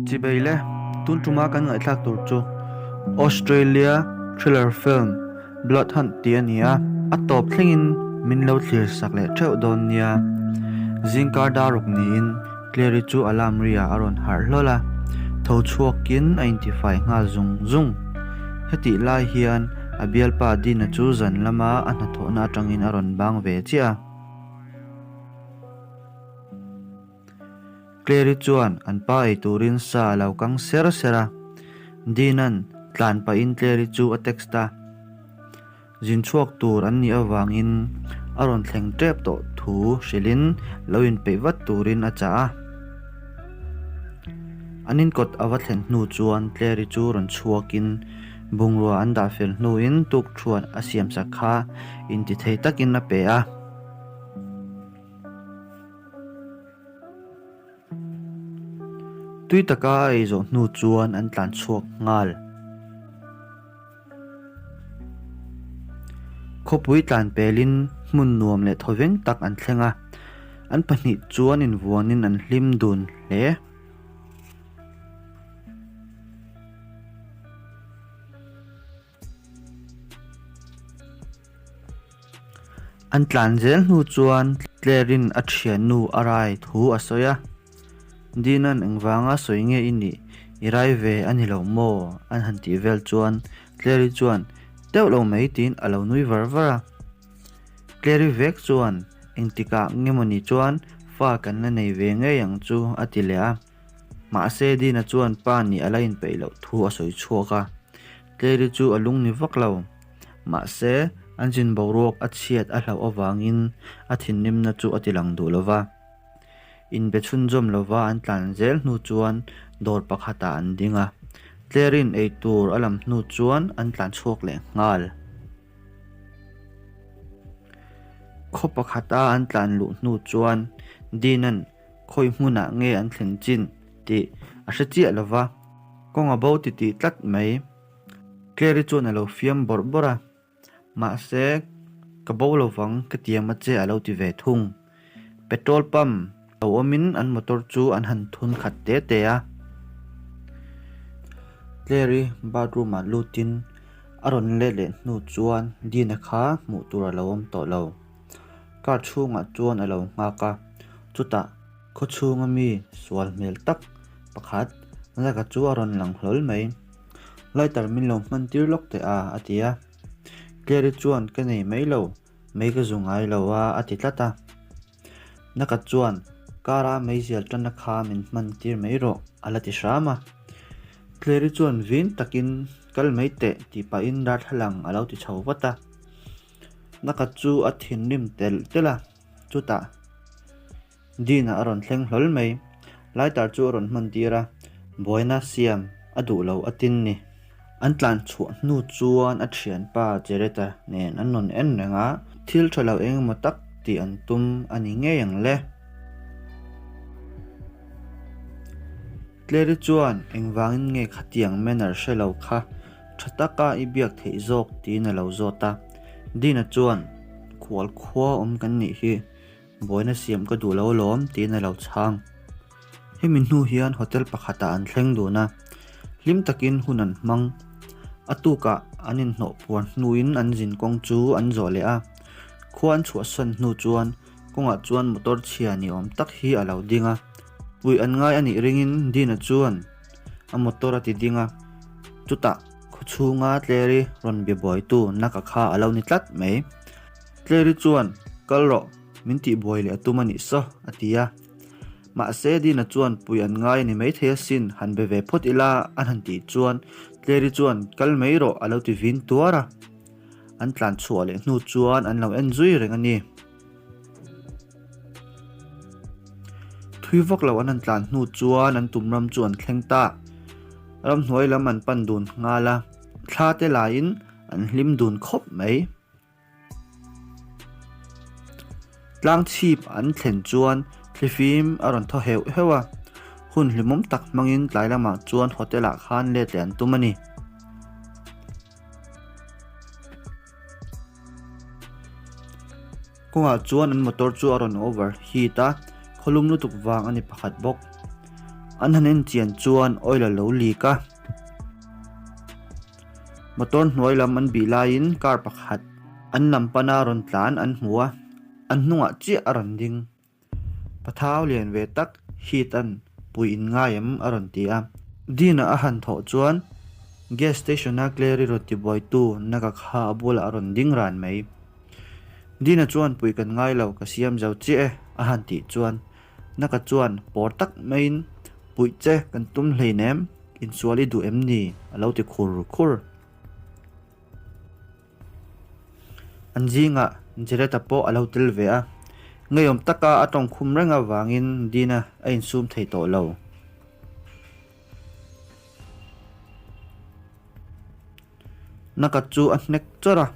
Chibei le, tun tuma kan ngaihthlak tur chu Australia thriller film Blood Hunt tih a ni a, a tawp thlengin min lo thlir sak leh theuh dawn nia. Zingkar daruk niin Clary chu alarm ri-ah a rawn harh hlawl a, tho chhuakin a intifai nghal zung zung. Hetih lai hian a bialpa Dina chu zan lama a hnathawhna atangin a rawn bang ve chiah a. Clary chuan an pa ei turin sa a lo kang ser ser a, Dina'n tlan pahin Clary chu a text a. Zin chhuak tur an nih avangin a rawn thleng tep tawh thu hrilhin lo inpeih vat turin a chah a. An inkawt a va thlen hnu chuan Clary chu rawn chhuakin bungrua an dah fel hnuin tukthuan a siamsak kha intithei takin a pe a. Tui taka a ei zawh hnu chuan an tlan chhuak nghal. Khawpui tlan pelin hmun nuam leh thawveng tak an thleng a, an pahnih chuan invuanin an hlim dun hle. An tlan zel hnu chuan Claire-in a thiannu a rai thu a sawi a, Dina'n engvanga sawi nge i nih, i rai ve a ni lo maw? an han tih vel chuan Claire-i chuan teuh lo mai tiin a lo nui var var a. Claire-i vek chuan engtikah nge mawni chuan fa kan la nei ve ngei ang chu a ti leh a. Mahse Dina chuan pa nih a la inpeih loh thu a sawi chhuak a, Claire-i chu a lung ni vak lo. Mahse, an zin boruak a chhiat a hlauh avangin a thinrimna chu a ti lang duh lo va. Inbe chhunzawm lova an tlan zel hnu chuan dawr pakhatah an ding a, Claire-i'n eitur a lam hnu chuan an tlan chhuak leh nghal. Khaw pakhata an tlan luh hnu chuan Dina'n Khawi hmunah nge an thlen chin tih a hre chiah lo va, kawng a bo ti tih tlat mai. Clary chuan a lo fiam bawrh bawrh a, mahse ka bo lo vang ka tiam a che a lo ti ve thung. Petrol pump lo awmin an motor chu an han thun khat te te a. Clary bathroom ah lutin a rawn let leh hnu chuan Dina kha hmuh tur a lo awm tawh lo. Car chhungah chuan a lo nghak a, chutah khaw chhunga mi sual hmel tak pakhat laka chu a rawn lang hlawl mai. Lighter min lo hman tir lawk teh a, a ti a. Clary chuan ka nei mai lo, mei ka zu ngai lo a, a ti tlat a. Naka chuan car a meizial tanna kha min hman tir mai rawh, a la ti hram a. Clary chuan vin takin kal mai teh tih pahin darthlalang a lo ti chho vat a. Naka chu a thinrim telh telh a, chutah Dina a rawn thleng hlawl mai. Lighter chu a rawn hman tir a, buaina siam a duh lo a tin ni. An tlan chhuah hnu chuan a thianpa Jereta nen an rawn en reng a, thil tha lo eng emaw tak tih an tum a ni ngei ang le. Clary chuan engvangin nge khatiang manner hre lo kha Tha taka i biak theih zawk tiin a lo zawt a. Dina chuan, Khual khua awm kan nih hi, buaina siam ka duh lo alawm tiin a lo chhang. Hemi hnu hian hotel pakhatah an thleng dun a, hlim takin hun an hmang. A tukah an inhnawh puan hnuin an zin kawng chu an zawh leh a. Khua an chhuahsan hnu chuan kawngah chuan motor chhia ni awm tak hi a lo ding a. Puih an ngai a nih ringin Dina chuan a motor a ti ding a, chutah khaw chhunga Tleri rawn be buaitu Naka kha a lo ni tlat mai. Tleri chuan, Kal rawh, min tih buai leh a tum a nih saw, a ti a. Mahse Dina chuan pui an ngai a ni maithei asin, han be ve phawt ila an han tih chuan Tleri chuan, Kal mai rawh, a lo ti vin tuar a. An tlan chhuah leh hnu chuan an lo en zui reng a ni. Thui vak lo an han tlan hnu chuan an tum ram chu an thleng ta. Ramhnuai lam an pan dun nghal a, thla te laiin an hlim dun khawp mai. Tlang chhip an thlen chuan thlifim a rawn thaw heuh heuh a, hun hlimawm tak hmangin tlai lamah chuan hotel ah khan let leh an tum a ni. Kawngah chuan an motor chu a rawn over heat a, khawlum lutuk vang a ni pakhat bawk. An han en chian chuan oil a lo leak a. Motor hnuai lam an bih laiin car pakhat an lam pana rawn tlan an hmu a, an hnungah chiah a rawn ding. Pathau lian ve tak Heath an pui in ngai em a rawn ti a. Dean-a a han thawh chuan gas station-a Clary rawn tibuaitu Naga kha a bulah a rawn ding ran mai. Dean-a chuan pui kan ngai lo, ka siam zo chiah e a han tih chuan Naka chuan pawr tak maiin puih che kan tum hleinem. Insual i duh em ni? a lo ti khur khur. An zingah Jereta pawh a lo tel ve a, ngeiawm taka a tawngkhum reng avangin Dina a insum thei tawh lo. Naka chu a hnek chawrh a,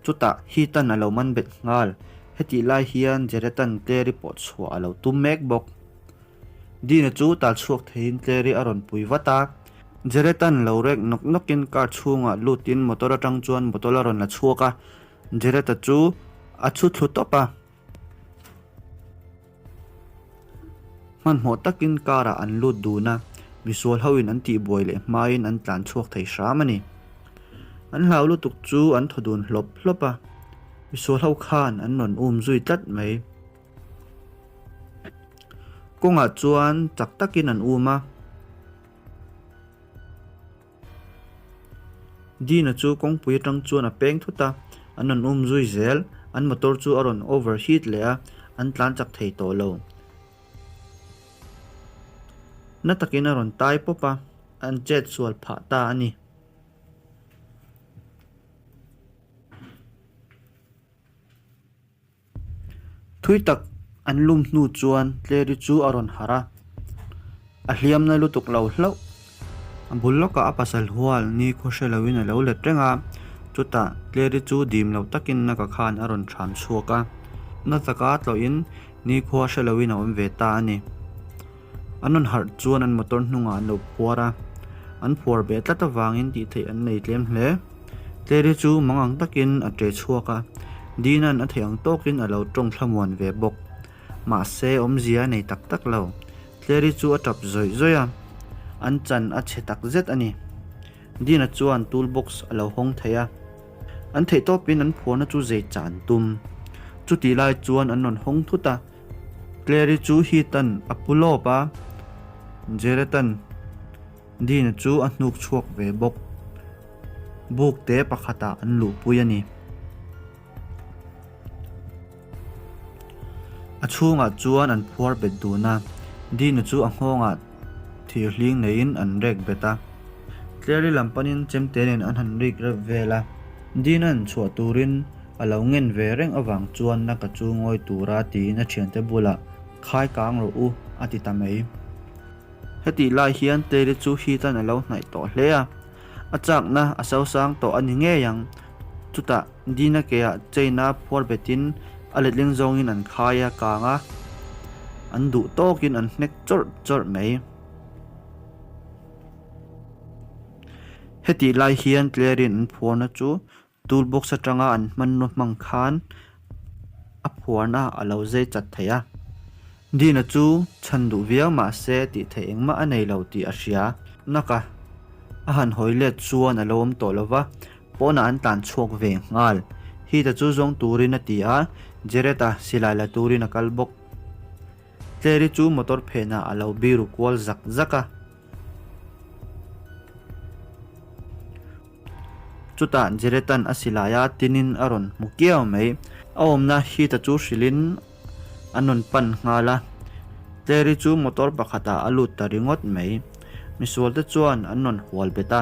chutah Heath-a'n a lo man bet nghal. Hetih lai hian Jereta'n Clary pawh chhuah a lo tum mek bawk. Dina chu tal chhuak theiin Clary a rawn pui vat a. Jereta'n lo rek nawk nawkin car chhungah lutin motor atang chuan bottle a rawn la chhuak a, Jereta chu a chhu thlu tawp a. Hmanhmawh takin car ah an lut dun a, misual hoin an tihbuai leh hmain an tlan chhuak thei hram a ni. An hlau lutuk chu an thaw dun hlawp hlawp a, misual ho khan an rawn um zui tlat mai. Kawngah chuan chak takin an um a. Dina chu kawngpui atang chuan a peng thut a, an rawn um zui zel. An motor chu a rawn overheat leh a, an tlan chak thei tawh lo. Na takin a rawn tai pawp a, an chet sual phah ta a ni. Thui tak an lum hnu chuan Tleri chu a rawn harh a, a hliamna lutuk lo hlauh. A bul lawkah a pasal hual ni khaw hre loin a lo let reng a, chutah Tleri chu dim lo takin Naka khan a rawn thram chhuak a, na taka tlawhin ni khua hre loin a awm ve ta a ni. An rawn harh chuan an motor hnungah an lo phuar a, an phuar beh tlat avangin tih theih an nei tlem hle. Tleri chu mang ang takin a ṭe chhuak a, Dina'n a theih ang tawkin a lo ṭawng thlamuan ve bawk. Mahse, awmzia a nei tak tak lo. Tleri chu a ṭap zawih zawih a, an chan a chhe tak zet a ni. Dina chuan tool box a lo hawng thei a, an theih tawpin an phuarna chu zei chah an tum. Chutih lai chuan an rawn hawng thut a. Clary chu Heath-a'n a pu lawp a, Jared-a'n Dean-a chu a hnuk chhuak ve bawk. Buk te pakhatah an luhpui a ni. A chhungah chuan an phuar bet dun a, Dean-a chu a nghawngah thir hling neiin an rek bet a. Clary lam panin chemte nen an han rik rep vel a, Dean-a'n chhuah turin A lo ngen ve reng avang chuan Naka chu ngawi tura tiin a thiante bulah, Khai kang rawh u, a ti ta mai. Hetih lai hian Terry chu Heath-a'n a lo hnaih tawh hle a, a chakna a sosang tawh a ni ngei ang. Chutah Dina keah chain-a phuar betin a letling zawngin an khai a kang a, an duh tawkin an hnek chawrh chawrh mai. Hetih lai hian Claire-in an phuarna chu Tool box atanga an hmanrua hmang khan a phuarna a lo zai chat thei a. Dina chu chhan duh viau mah se tih theih engmah a nei lo tih a hria. Naka a han hawi let chuan a lo awm tawh lo va, pawnah an tlan chhuak ve nghal. Heath-a chu zawng turin a ti a, Jared-a silai la turin a kal bawk. Clary chu motor phenah a lo biru kual zak zak a. Chutah Jeretan a silai a, tinin a rawn hmu kiau mai. A awmna Heath-a chu hrilhin an rawn pan nghal a. Clary chu motor pakhatah a lut ta ringawt mai. Misualte chuan an rawn hual bet a.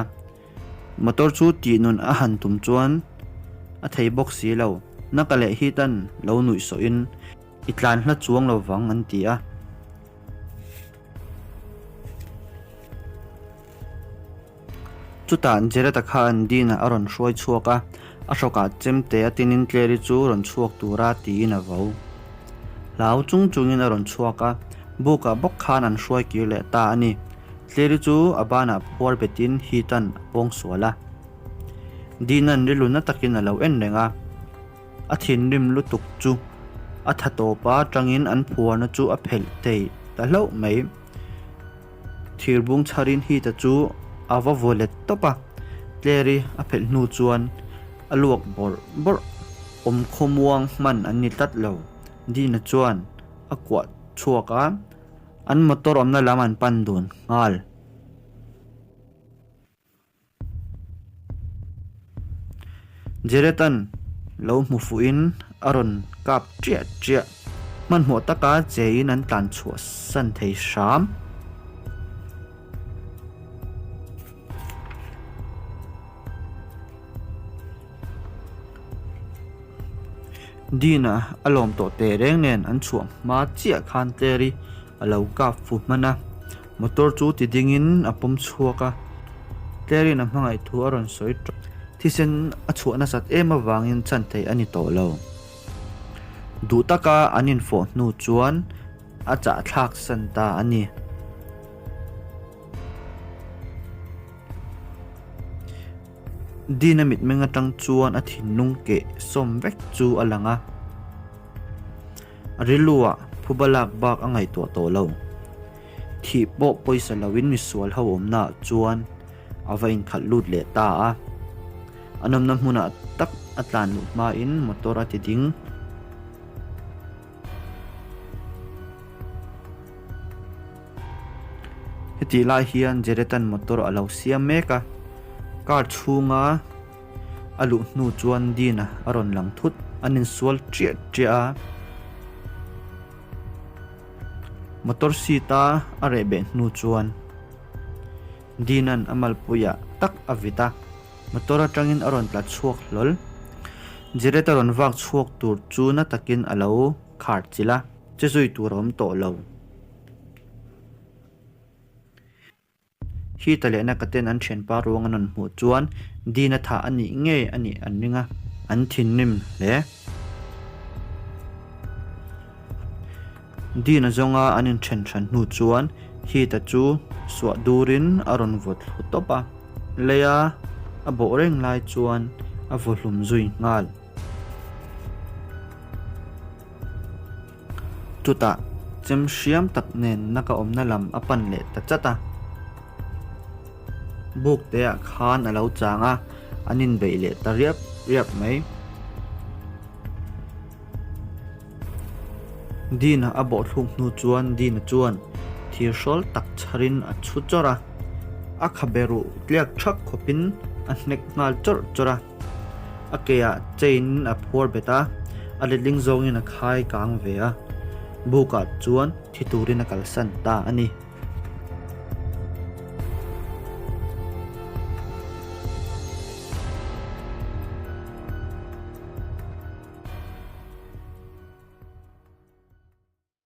Motor chu tih nun a han tum chuan a thei bawk si lo. Naka leh Heath-a'n lo nuih sawhin, I tlan hla chuang lo vang an ti a. Chutah Jared-a khan Dean-a a rawn hruai chhuak a, a hrawkah chemte a tinin Clary chu rawn chhuak tura tiin a vo. Hlau chung chungin a rawn chhuak a, bukah bawk khan an hruai kir leh ta a ni. Clary chu a banah phuar betin Heath-a'n a pawng sual a. Dean-a'n rilru na takin a lo en reng a. A thinrim lutuk chu a tha tawp a tangin an phuarna chu a phelh thei ta hlauh mai. Thirbung chharin Heath-a chu a va vaw let tawp a, Claire-i a phelh hnu chuan a luak bawrh bawrh. Awm khawmuang hman an ni tlat lo. Dean-a chuan a kuah chhuak a, an motor awmna lam an pan dun nghal. Jared-a'n lo hmu fuhin a rawn kap ṭiah ṭiah. Hmanhmawh taka chein an tlan chhuah san thei hram. Dean-a a lawm tawh teh reng nen an chhuah hma chiah khan Claire-i a lo kap fu hman a. Motor chu ti dingin a pawm chhuak a, Claire-in a hmangaih thu a rawn sawi tawp. Thisen a chhuah nasat em avangin chhan theih a ni tawh lo. Duh taka an infawh hnu chuan a chahthlak san ta a ni. Dean-a mitmeng atang chuan a thinlung keh sawm vek chu a lang a. A rilruah phuba lak bak a ngaihtuah tawh lo. Thih pawh pawisa loin misual ho awmnaah chuan a va inkhalh lut leh ta a. A nawmna hmunah tak a tlan luh hmain motor a ti ding. Hetih lai hian Jared-a'n motor a lo siam mek a, car chhunga A luh hnu chuan Dean-a a rawn lang thut. An insual ṭiah ṭiah a. Motor seat-a a reh beh hnu chuan Dean-a'n a malpuiah tak a vit a. Motor aṭangin a rawn tla chhuak hlawl. Jared-a rawn vak chhuak tur chu na takin a lo khar chilh a, che zui tur a awm tawh lo. Hita leh Nakaten an thianpa ruang an rawn hmuh chuan Dina thah a nih ngei a nih an ring a, an thinrim hle. Dina zawnga an inthen hran hnu chuan Hita chu suah durin a rawn vaw thlu tawp a, leia a bawh reng lai chuan a vaw hlum zui nghal. Chutah chem hriam tak nen naka awmna lam a pan leh ta chat a. Buk te ah khan a lo chang a, an inbeih leh ta riap riap mai. Dean-a a bawh thluk hnu chuan Dean-a chuan thir hrawl tak chharin a chhu chawrh a, a khabe ruh tliak thak khawpin a hnek nghal chawrh chawrh a. A keah chain a phuar bet a, a letling zawngin a khai kang ve a, bukah chuan thi turin a kalsan ta a ni.